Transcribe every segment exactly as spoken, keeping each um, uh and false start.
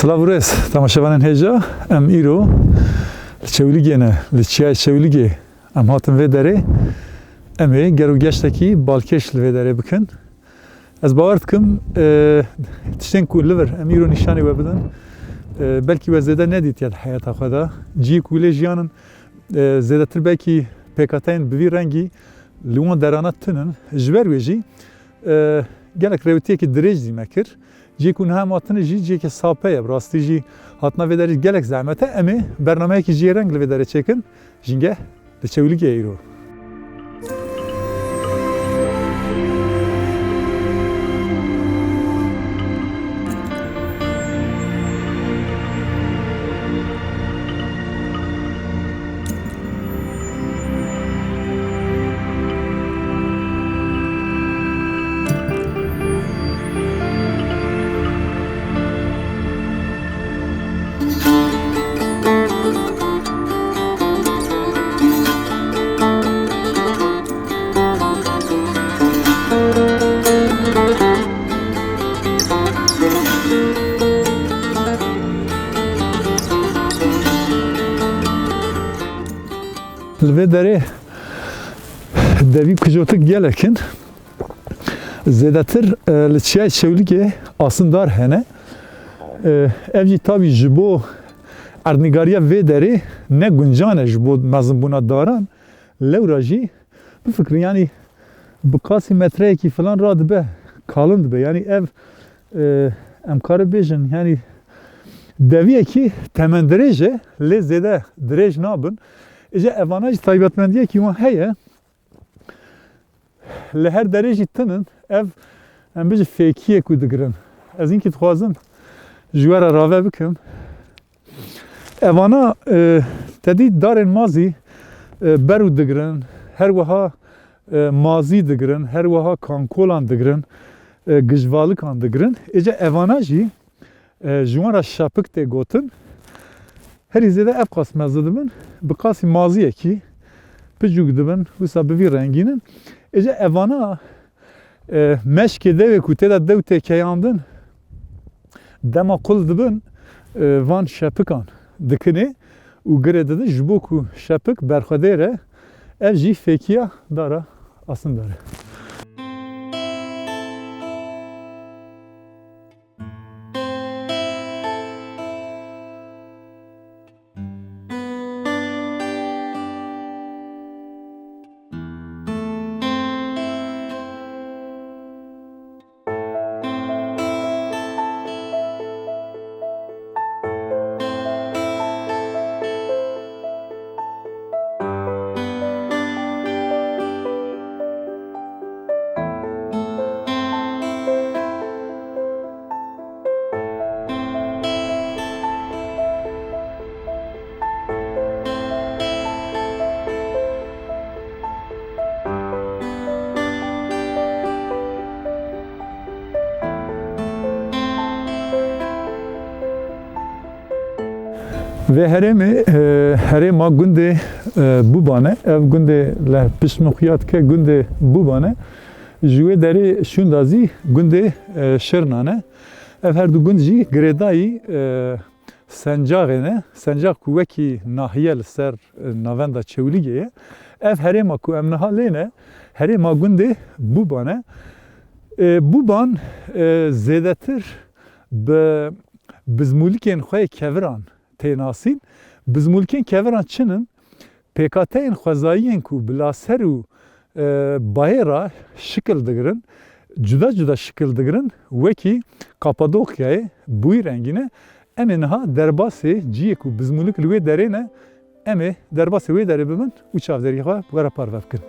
Silav û rêz, temaşevanên hêja, em îro li Çewlîgê ne, li Çiyayê Çewlîgê. Em hatin vê derê, em ê ger û geştekî balkêş li vê derê bikin. Ez bawer dikim, e, tiştên ku li vir em îro nîşanî we bidin, e, belkî we zêde nedîtiye di heyata xwe de. Cihê ku lê jiyanin, e, zêdetir belkî pêkhateyên bi vî rengî li wan derana tune ne. Ji ber wê jî, e, gelek rêwitiyekî dirêj zî me kir. Cihê ku niha em hatine jî cihekî sape ye. Bi rastî jî hatina vê derê gelek zehmet e. Em ê bernameyekî cihê reng li vê derê çêkin. Jîngeh li Çewlîgê ye îro. Li vê derê devî kujotik gelek in. Zêdetir, e, li Çiyayê Çewlîgê asindar hene. E, ev jî tabî ji bo erdnîgariya vê derê ne guncan e ji bo mezinbûna daran. Lewra jî bifikirin, yanî bi qasî metreyekî filan radibe, kalin dibe. Yanî ev, e, em kare bêjin, yanî deviyekî temendirêj e, lê zêde dirêj nabin. Îca evana jî taybetmendiyekî wan heye. Li her derê jî tinin. Ev, em bijî fêkiyê ku digirin. Ez hinkî dixwazim ji we re rave bikim. Evana, e, tedî darên mazî, e, berû digirin, her wiha, e, mazî digirin, her wiha kankolan digirin, e, gijvalikan digirin. Êca evana jî, e, ji wan re şepik tê gotin. Herî zêde ev qas mezin dibin, bi qasî maziyekî picûk dibin, wisa bi vî rengîn in. Êca evana, e, meşkê dewê ku tê de dew tê keyandin, dema qul dibin, e, van şepikan dikinê û girê didin, ji bo ku şepik berxwedêr e. Ev jî fêkiya dara asindar e. Vê herêmê, e, herêma gundê, e, Bûban e. Ev gundê li pişt min xuya dike gundê Bûban e. Ji wê derê şûnda zî gundê, e, Şirnan e. Ev her du gund jî girêdayî, e, Sencaxê ne. Sencax ku wekî nahiye li ser, e, navenda Çewlîgê ye. Ev herêma ku em niha lê ne, herêma gundê Bûban e. E, Bûban, e, zêdetir bi bizmûlikên xwe yê keviran tê nasîn. Bizmûlikên keviran çi nin? Pêkateyên xwezayiyên ku bi laser û, e, bayê re şikil digirin, cuda cuda şikil digirin, wekî Kapadokyayê bûyî rengî ne. Em ê niha derbasê ciyê ku bizmûlik li wê derê ne, em ê derbasê wê derê bibin û çavdêrî xwe bi we re parve bikin.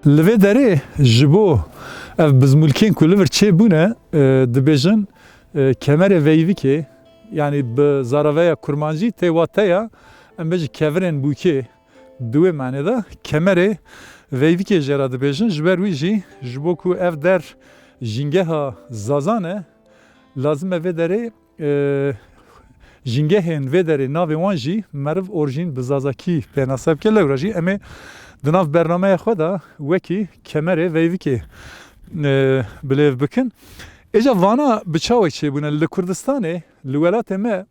Li vê derê ji bo ev bizmûlkên ku li vir çêbûne, e, dibêjin, e, kemerê Veyvikê, yanî bi zaraveya kurmancî tê wateya, em bêjin kevirên bûkê, di wê manê de kemerê Veyvikê jê re dibêjin. Ji ber wî jî, ji bo ku ev der jîngeha Zazan e, lazim e vê derê, e, jîngehên vê derê navê wan jî meriv orjîn bi zazakî pênase bike. Lewra jî em ê di nav bernameya xwe de wekî kemerê Veyvikê, e, bilêv bikin. Êca vana bi çawek çêbûne? Li Kurdistanê, li welatê me,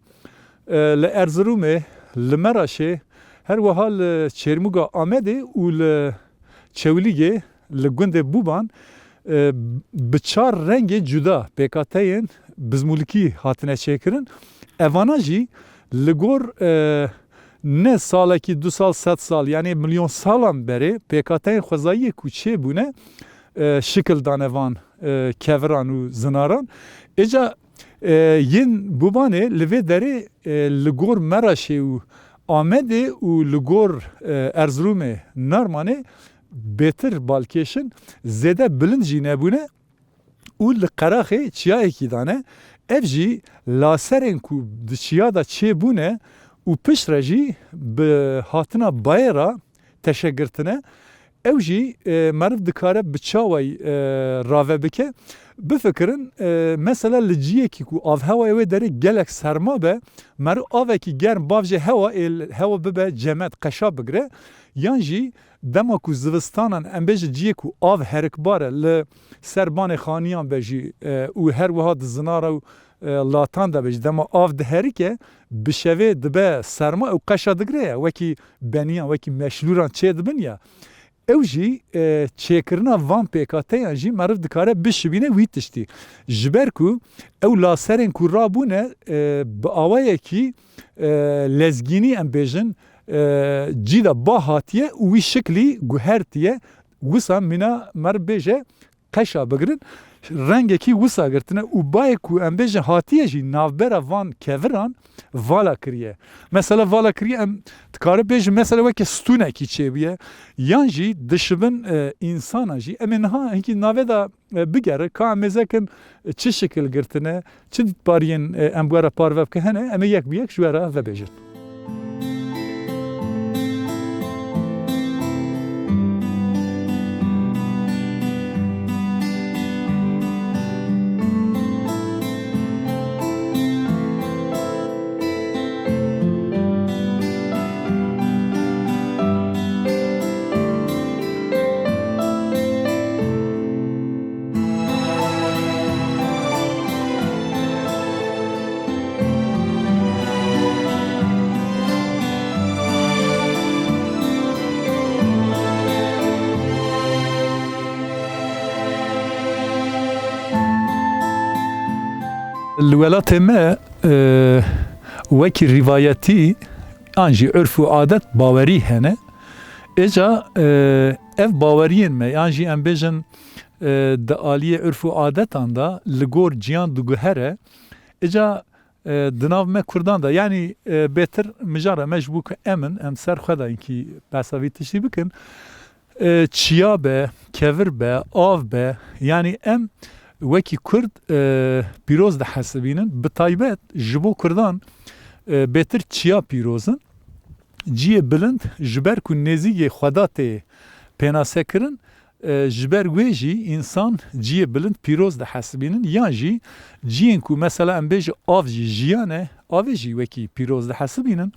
e, li Erzirûmê, li Meraşê, her wiha li Çêrmûga Amedê û li Çewlîgê, li gundê Bûban, e, bi çar rengê cuda pêkateyên bizmûlikî hatine çêkirin. Evana jî li gor, e, ne salekî, du sal, sed sal, yanî milyon salan berê pêkateyên xwezayiyê ku çêbûne, e, şikil dane van, e, keviran û zinaran. Êca, e, yên Bûbanê li vê derê, e, li gor Meraşê û Amedê û li gor, e, Erzirûmê, Narmanê bêtir balkêş in, zêde bilind jî nebûne û li qeraxê çiyayekî dane. Ev jî laserên ku di çiya de çêbûne û piştre jî bi hatina bayê re teşegirtine. Ew jî, e, meriv dikare bi çawayî, e, rave bike. Bifikirin, e, mesela li ciyekî ku avhewaya wê derê gelek serma be, meriv avekî germ bavêje hewa, ê hewa bibe cemed, qeşa bigire, yan jî dema ku zivistanan, em bêjin ciyê ku av herikbar e, li ser banê xaniyan be jî, e, û her wiha di zinara û, e, latan de be jî, dema av diherike, bi şevê dibe serma û qeşa digire ya, wekî beniyan, wekî meşlûran çêdibin ya. Ew jî, e, çêkirina van pêkateyan jî meriv dikare bişibîne wî tiştî. Ji ber ku ew laserên ku rabûne, e, bi awayekî, e, lezgînî, em bêjin, e, cî de ba hatiye û wî şiklî guhertiye. Wisa mîna meriv bêje qeşa bigirin, rengekî wisa girtine û bayê ku em bêjin hatiye jî navbera van keviran vala kiriye. Mesela vala kiriye, em dikare bêjin mesela weke stûnekî çêbûye, yan jî dişibin, e, însana jî. Em ê niha hinkî navê de, e, bigere, ka em mêzekin, e, çi şikil girtine, çi dîtbariyên, e, em bi we re parve bike hene, em ê yek bi yek ji we re vebêjin. Li welatê me, e, wekî rîvayetî an jî urf û adet, bawerî hene. Êca, e, ev baweriyên me, yan jî em bêjin, e, di aliyê urf û adetan de li gor ciyan diguhere. Êca e, di nav me Kurdan de. Yanî, e, bêtir mijara me ji bo ku em in, em ser xwe de inkî behsa vî tiştî bikin. E, çiya be, kevir be, av be, yanî em wekî Kurd, e, pîroz dihesibînin. Bi taybet ji bo Kurdan, e, bêtir çiya pîroz in. Ciyê bilind ji ber ku nêzîkê Xweda tê pênasekirin, e, ji ber wê jî însan ciyê bilind pîroz dihesibînin, yan jî ciyên ku mesela em bêjin av jî jiyan e, avê jî wekî pîroz dihesibînin.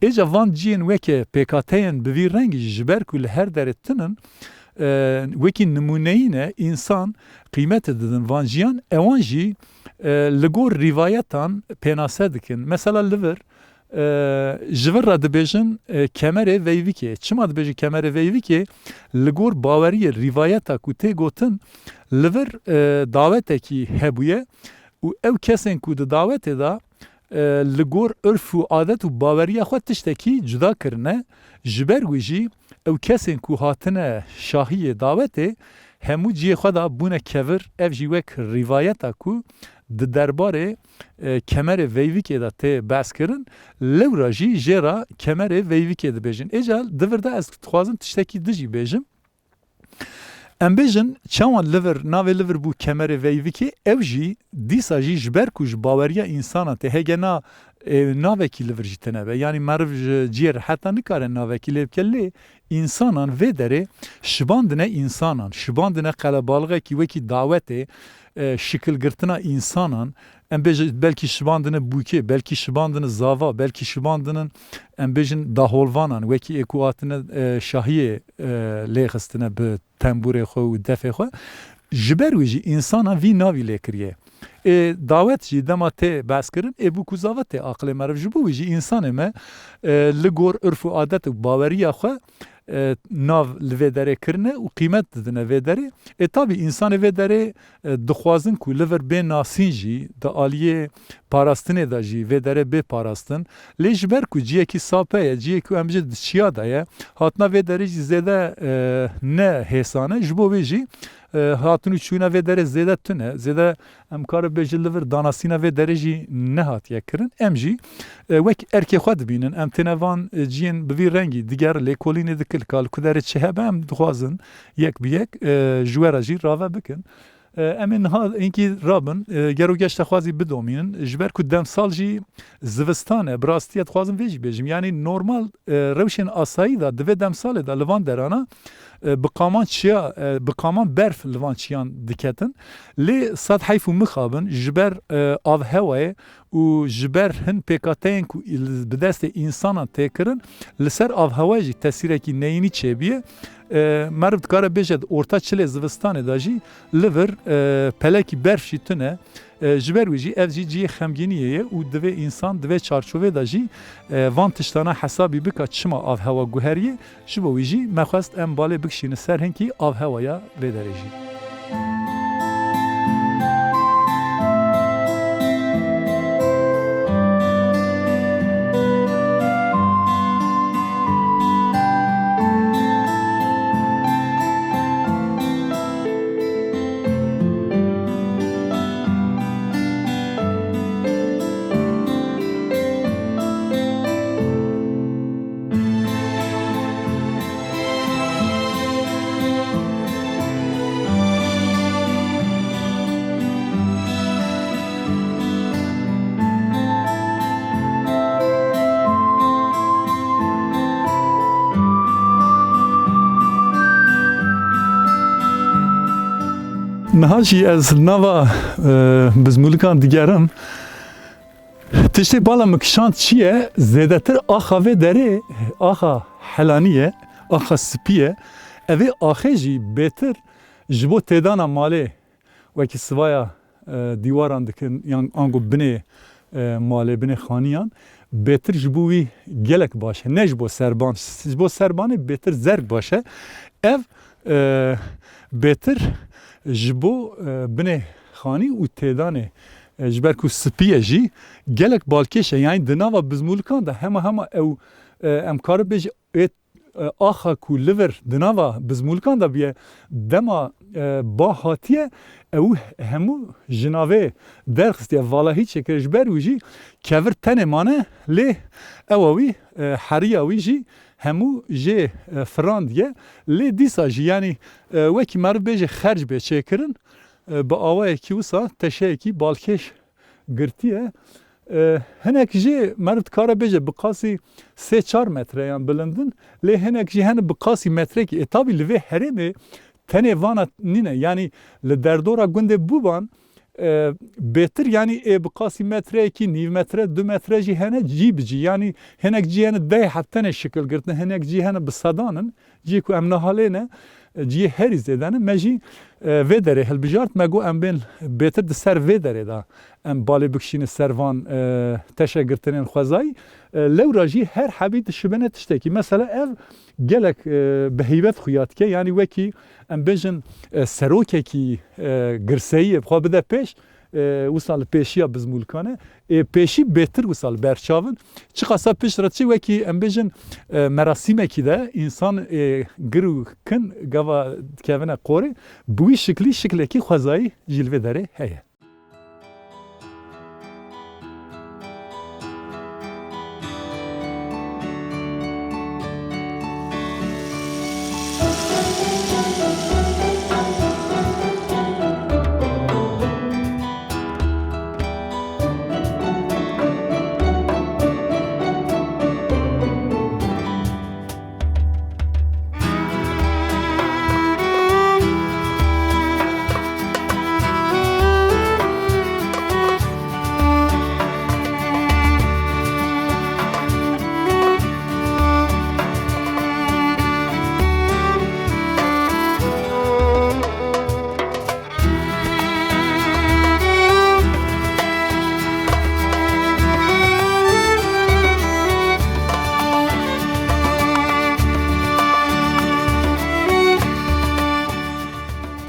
Êca van ciyên weke pêkateyên bi vî rengî jî ji ber ku li her derê tinin, e, wekî nimûneyî ne, însan qîmetê didin van ciyan, ewan jî, e, li gor rîvayetan pênase dikin. Mesela li vir, e, ji vir re dibêjin, e, kemerê veyvikê. Çima dibêjin kemerê veyvikê? Li gor baweriyê, rîvayeta ku tê gotin, li vir, e, dawetekî hebûye û ew kesên ku di dawetê de, e, li gor urf û adet û baweriya xwe tiştekî cuda kirine. Ji ber wî jî ew kesên ku hatine şahiyê dawetê, hemû cihê xwe de bûne kevir. Ev jî wek rîvayeta ku di derbarê, e, kemerê veyvikê de tê behs kirin, lewra jî jê re kemerê veyvikê dibêjin. Êca di vir de ez dixwazim tiştekî din jî bêjim. Em bêjin, çawan li vir, navê li vir bû kemerê veyvikê, ew jî dîsa jî ji ber ku ji baweriya însanan tê, hege na, e, navekî li vir jî tune be. Yanî meriv ji cihê re heta nikare navekî lê bike, lê însanan vê derê şibandine însanan, şibandine qelebalixekî wekî dawetê, e, şikilgirtina însanan, em bêjin belkî şibandine bûkê, belkî şibandine zava, belkî şibandinin, em bêjin, daholvanan, wekî ê ku hatine, e, şahiyê, e, lê xistine bi tembûrê xwe û defê xwe. Ji ber wî jî însanan vî navî lê kiriye. Ê dawet jî dema tê behs kirin, ê bûk û zava tê aqilê meriv. Ji bo wî jî însanê me, e, li gor urf û adet û baweriya xwe, e, nav li vê derê kirine û qîmet didine vê derê. Ê tabî însanê vê derê, e, dixwazin ku li vir bê nasîn jî, di aliyê parastinê de jî vê derê bê parastin. Lê ji ber ku ciyekî sape ye, ciyekî em bêjin di çiya de ye, hatina vê derê jî zêde, e, ne hêsan e. Ji bo wê jî, e, hatin û çûna vê derê zêde tune, zêde em kare bêjin li vir danasîna vê derê jî nehatiye kirin. Em jî, e, wek erkê xwe dibînin. Em têne van, e, ciyên bi vî rengî diger lêkolînê dikin, ka li ku derê çi hebe, em dixwazin yek bi yek, e, ji we re jî rave bikin. E, em ê niha hinkî rabin, e, gero geşta xwe zî bidomînin. Ji ber ku demsal jî zivistan e, bi rastî ez dixwazim vê jî bêjim. Yanî normal, e, rewşên asayî de di vê demsalê de li van derana, e, bi qaman çiya, e, bi qaman berf li van çiyan diketin. Lê sed heyf û mixabin ji ber, e, avhewayê û ji ber hin pêkateyên ku îl-, bi destê însanan tê kirin, li ser avhewayê jî tesîrekî neyînî çêbûye. E, meriv dikare bêje di orta çilê zivistanê de jî li vir, e, pelekî berf jî tune. E, ji ber wî jî ev jî cihê xemgîniyê ye û divê însan di vê çarçovê de jî, e, van tiştana hesabî bika çima avhewa guheriyê. Ji bo wî jî me xwest em balê bikişînin ser hinkî avhewaya vê derê jî. Niha jî ez nava, e, bizmûlikan digerim. Tiştê bala min kişand çi ye? Zêdetir axa vê derê, axa helanî ye, axa spî ye. Evê axê jî bêtir ji bo têdana malê, wekî sivaya, e, dîwaran dikin, yan ango binê, e, malê, binê xaniyan, bêtir ji bo wî gelek baş e. Ne ji bo serban, ji bo serbanê bêtir zerg baş e. Ev, e, bêtir ji bo, e, binê xanî û têdanê, e, ji ber ku spî ye jî gelek balkêş e. Yanî di nava bizmûlikan de hema hema ew, e, em kare bêjin ê e, axa ku li vir di nava bizmûlikan de bûye, dema, e, ba hatiye, ew hemû ji navê derxistiye, valahî çêkiriye. Ji ber wî jî kevir tenê mane, lê ewa wî, e, heriya wî jî hemû jê, e, firandiye. Lê dîsa jî, yanî, e, wekî meriv bêje xerc bê çêkirin, e, bi awayekî wisa teşeyekî balkêş girtiye. E, hinek jê meriv dikare bêje bi qasî sê çar metre yan bilindin, lê hinek jî hene bi qasî metrekî. E, tabî li vê herêmê tenê vana nîne. Yanî li derdora gundê Bûban, e, bêtir, yanî ê bi qasî metreyekî, nîv metre, du metre jî hene cî bi cî. Yanî hinek cî hene deh heb tenê şikil girtine, hinek cî hene bi sedan in. Cihê ku em niha lê ne, cihê herî zêde ne. Me jî, e, vê derê hilbijart, me got em bên bêtir di ser vê derê de em balê bikişînin ser van, e, teşegirtinên xwezayî. E, lewra jî her hebî dişibine tiştekî. Mesela ev gelek, e, bi heybet xuya dike. Yanî wekî em bêjin, e, serokekî, e, girseyiyê bi xwe bide pêş, e, wisa li pêşiya bizmûlikan e. Ê pêşî bêtir wisa li ber çav in. Çiqasa pişt re çi wekî em bêjin, e, merasîmekî de însan, e, gir û kin gava dikevine qorê, bi wî şiklî şiklekî xwezayî jî li vê derê heye.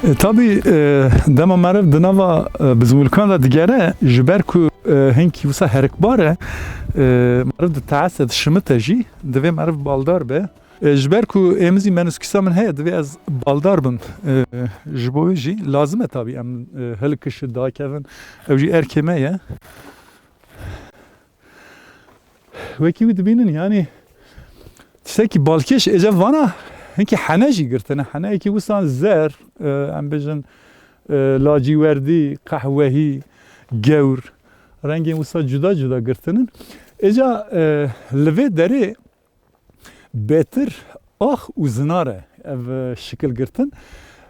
E, tabî, e, dema meriv di nava, e, bizmûlikan de digere, ji ber ku, e, hinkî wisa herikbar e, e, meriv diteese, dişimite jî, divê meriv baldar be. E, ji ber ku êmizî menûskîsa min heye, divê ez baldar bim. E, ji bo wê jî lazim e tabî em, e, hilkişin, dakevin. Ew jî erkê me ye. Wekî wî dibînin, yanî tiştekî balkêş êce vana hinkî hene jî girtine. Heneyekî wisa zer, e, em bêjin, e, lacîwerdî, qehwehî, gewr, rengên wisa cuda cuda girtinin. Êca, e, li vê derê bêtir ax û zinar e ev, e, şikil girtin.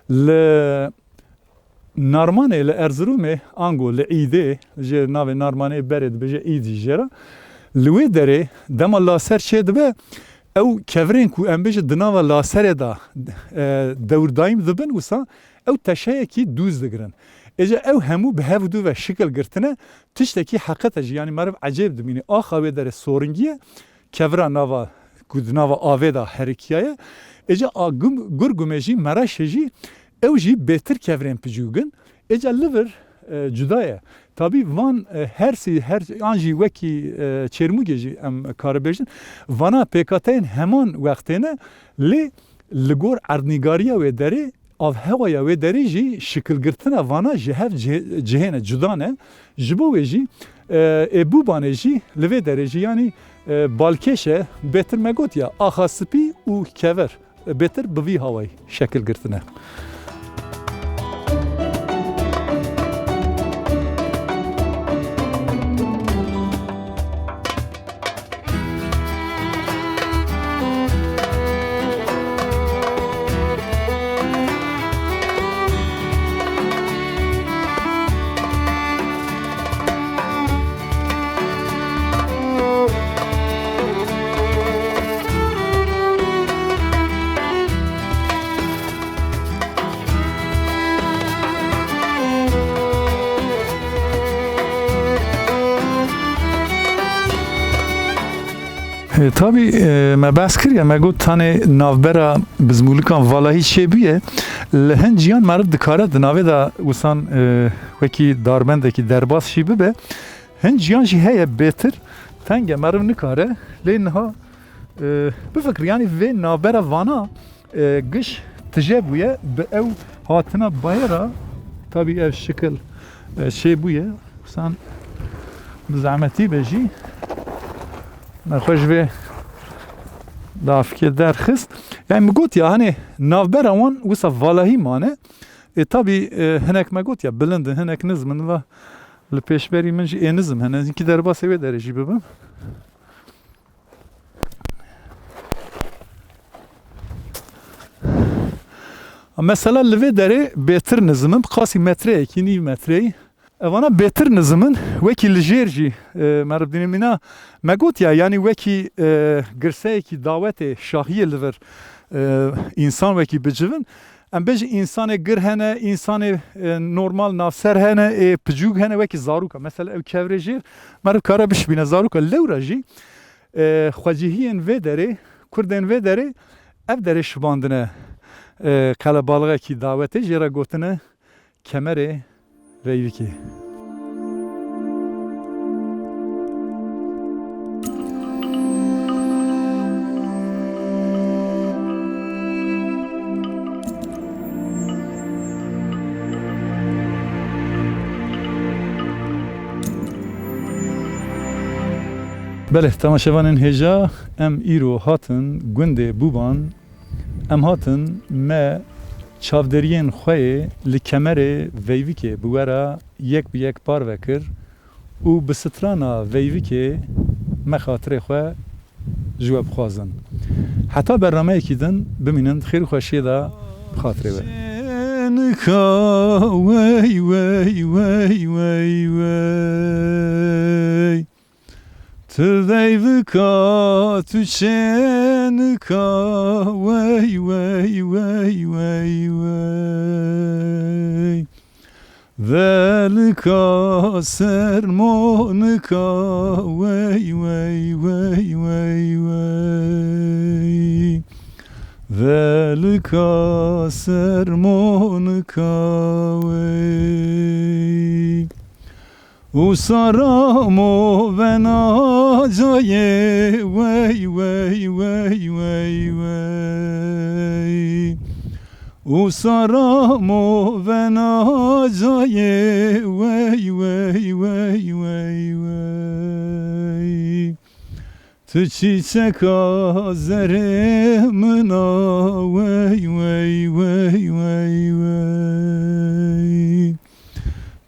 Li Narmanê, li Erzirûmê, ango li Îdê, jê navê Narmanê berê dibêje Îd jî jê re. Li wê derê dema laser çêdibe, ew kevirên ku em bêjin di nava laserê de, e, dewrdayîm dibin, wisa ew teşeyekî dûz digirin. Êca ew hemû bi hev dû ve şikil girtine, tiştekî heqet e jî, yanî meriv ecêb dimîne. Axa wê derê soringî ye, kevira nava, ku di nava avê de herikiyaye. Êca a gum-, gurgumê jî, mereşê jî, ew jî bêtir kevirên picûk in. Êca li vir, e, cuda ye. Tabî van, e, her sî, her, an jî wekî, e, Çêrmûgê jî em karibêjin. Vana pêkateyên heman wextê ne, lê li gor erdnîgariya wê derê, avhewaya wê derê jî şikilgirtina vana ji hev cih-, cihê ne, cuda ne. Ji bo wê jî, e, ê Bûbanê jî li vê derê jî, yanî, e, balkêş e, bêtir me gotiya, axa spî û kevir, e, bêtir bi vî hawayî şekil girtine. E, tabî, e, me behs kiriye, me got tanê navbera bizmûlikan valahî çêbûye. Li hin ciyan meriv dikare di navê de wisan, e, wekî darbendekî derbas jî bibe. Hin ciyan jî heye bêtir, tenge meriv nikare, lê niha E, bifikir, yanî vê navbera vana, e, giş tije bûye, bi ew hatina bayê re, tabî ev şikil, e, çê bûye, san bi zehmetî be jî, me xwe ji vê lafkê derxist. Yani min got ya, hani navbera wan wisa valahî mane. E, tabî, e, hinek me got ya bilind in, hinek nizm in, va li pêşberî min jî ê nizm hene. Hinkî derbasê wê derê jî bibim. Mesela li vê derê bêtir nizim in, bi qasî metreyekî, nîv metreyî. Evana bêtir nizim in, wekî li jêr jî, e, me ribdîne mîna me got ya, yanî wekî, e, girseyekî dawetê şahiyê li vir, e, însan wekî bicivin. Em bêjin însanê gir hene, însanê, e, normal navser hene, ê picûk hene, wekî zaroka. Mesela ew kevirê jêr, meriv kare bişibîne zaroka. Lewra jî, e, xwecihiyên vê derê, kurdên vê derê, ev derê şibandine, e, qelebalixekî dawetê, jê re gotine Kemerê Veyvikê. Belê, temaşevanên hêja, em îro hatin gundê Bûban. Em hatin, me çavderiyên xwe yê li kemerê Veyvikê bi we re yek bi yek parve kir û bi strana Veyvikê me xatirê xwe ji we bixwazin. Heta bernameyekî din bimînin, di xêr û xweşiyê de bi xatirê we. Nika wey, wey, wey, wey, wey. Tu veyvika, tu çênika, wey, wey, wey, wey, wey. Velika sermonika, wey, wey, wey, wey, wey. Velika sermonika, wey. Û saramo vena cayê, wey, wey, wey, wey, wey. Û saramo vena cayê, wey, wey, wey, wey, wey. Tu çîçeka zerê min a, wey, wey, wey, wey, wey.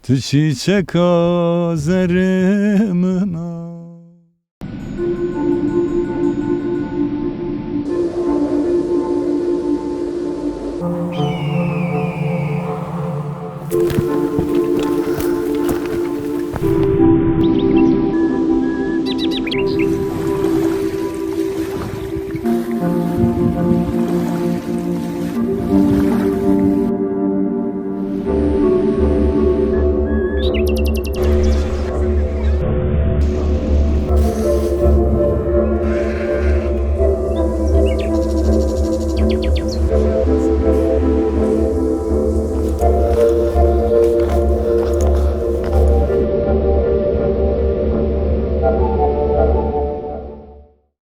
Tu çîçeka zerê min a.